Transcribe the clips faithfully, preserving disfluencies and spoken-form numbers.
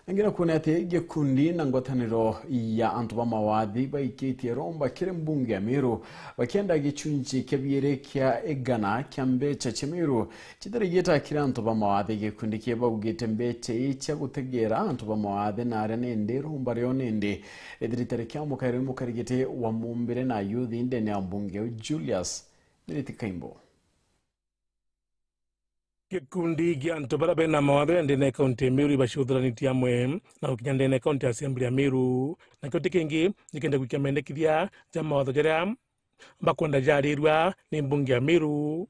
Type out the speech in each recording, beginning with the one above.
Angina kuona ati gikundi na ngwataniro ya antu ba mawathi baikitie romba kiri mbunge ya Meru, bakienda gicunji kia biiri kia igana kia mbecha cia Meru cithire gieta kiri antu ba mawathi. Gikundi kii baugite mbecha ii cia gutegera antu ba mawathi na aria nindi romba rio nindi ithirite rikiamukairwa ni mukarigiti wa mumbire na yuthi ndene ya mbunge Julius Miriti Kaimbo. Gikundi gia antu baria bena mawatho ya ndene ya kaunti ya Meru ibacuthuranitie amwe na gukinya ndene ya kaunti ya assembly ya Meru, nakio ti kingi ni kenda gwikia mendekithia ja mawatho jaria bakwenda jarirua ni mbunge ya Meru.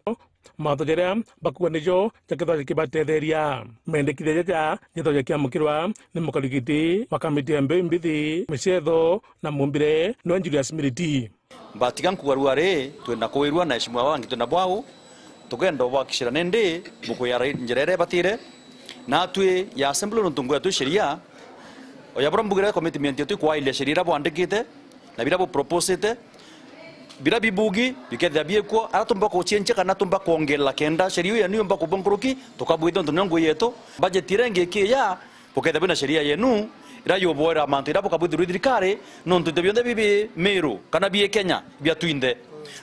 Mawatho jaria bakuga nijo jakethwa jakibatetheria. Mendekithia jaja jethwa jakiamukirwa ni mukarigiti wa kamiti ya mbeu mbithi, micetho na mumbire niwe Julius Miriti. Mbatiga nkugarua ri, twenda kwirua na heshima wangi twenda bwau, tukenda ubakishira nindi bukuya rai-, njira iria ibatire. Na atwi ya assembly nontu nguya twi sheria, oya bura mbugire commitment yetu ikwailia sheria iria bwandikite na biria buproposite, biria bibugi bikethira biekwo, ara tumba kucienchia kana tumba kwongerera kenda sheria iu yenu yumba kubwa nkuruki, tukabwithia nontu nio ngui yetu. Budget iria ingi ikiya, bukethira bwina sheria yenu iria yuboera mantu iria bukabwithirwa i thirikari, nontu into bionthe bibi Meru kana bi Kenya bia twinthe.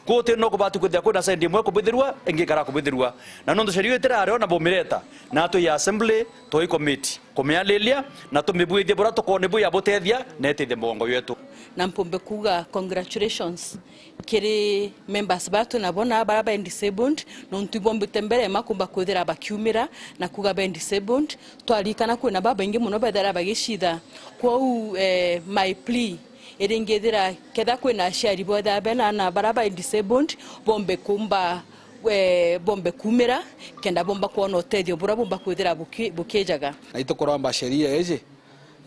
Kwou ti no kubati kwithira kwina side imwe kubwithirwa, ingi ikara kubwithirwa. Na nontu sheria itirario na bumireta, na atwi ya assembly, toi commit kumialilia, na tumibwithie buria tukwona bwi ya butethia na itethia mugongo yetu. Na mpumbe kuuga congratulations kiri members batu nabo na baria ba disabled, nontu ibombite mbere makumba kwithira bakiumira na kuuga ba disabled. Twarikana kwina babaingi mono bethira bagicitha. Kwou, eh, my plea iringithira ketha kwina aciari bothe bena ana baria ba disabled, bombe kumba, eh, bombe kumira, kenda bomba kwona utethio buria bomba kwithira buki-, bukijaga. Na itukuromba sheria iji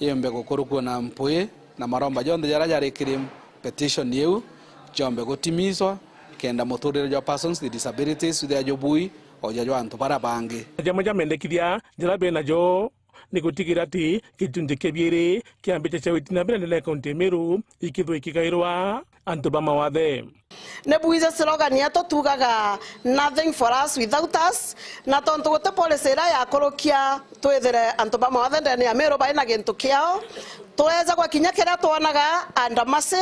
yumbe gukurukua na mpwi na maromba jonthe jaria jari kiri petition iu jombe gutimizwa, kenda muturire jwa persons with disabilities withia jubui o ja jwa antu baria bangi. Jamwe ja mendekithia jaria benajo ni gutigira ati gicunji kia biiri kia mbecha cia witi na mbere ndene ya kaunti ya Meru ikithwe ikigairwa antu ba mawathe. Ni bwiji slogan yetu tugaga, "Nothing for us without us," na tontu guti policy iria yakurukia twithire antu ba mawathe ndene ya Meru bai na gintu kiao, tureejagwa kinya kiria twonaga under mercy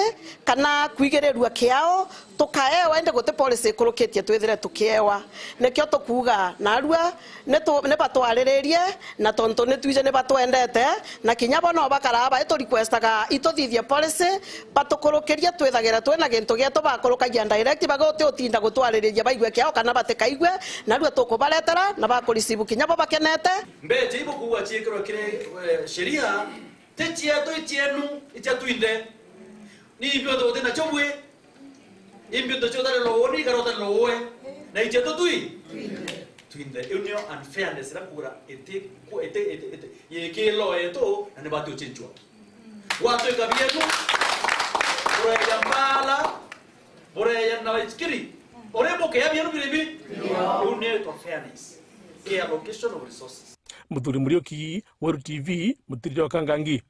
kana kwigirirua kiao, tukaewa, indi guti policy ikurukitie twithire tukiewa. Nikio tukuuga, narua ni tu-, ni batwariririe, na tontu ni twiji ni batwendete, na kinya bo no bakaraa bai tu requestaga ituthithie policy, batukurukirie twithagire twina gintu gietu bakurukagia direct, baguti utinda gutwaririria baigue kiao kana batikaigue, narua tukubaretera na bakureceive kinya bo bakenete. Mbecha ibukuua ciikirwe kiri, eh, sheria, ti cietu, i cienu, i cia twinthe. Ni imbi untu guti nacio bwi? Imbi untu cio utarerwa uuni, ikara utarerwa uwe? Na i cietu twi? Twinthe. Iu nio unfairness iria kuura iti, iti, iti, iti, yiki law yetu, na ni bati ucinchwa. Gwatwika bienu, bureeja mbaala, bureeja na waitikiri, uri bukeya bienu biri bi? Iu ni itwa fairness. Fair allocation of resources. Muthuri Muriuki, Weru T V, Mutirire wa Kangangi.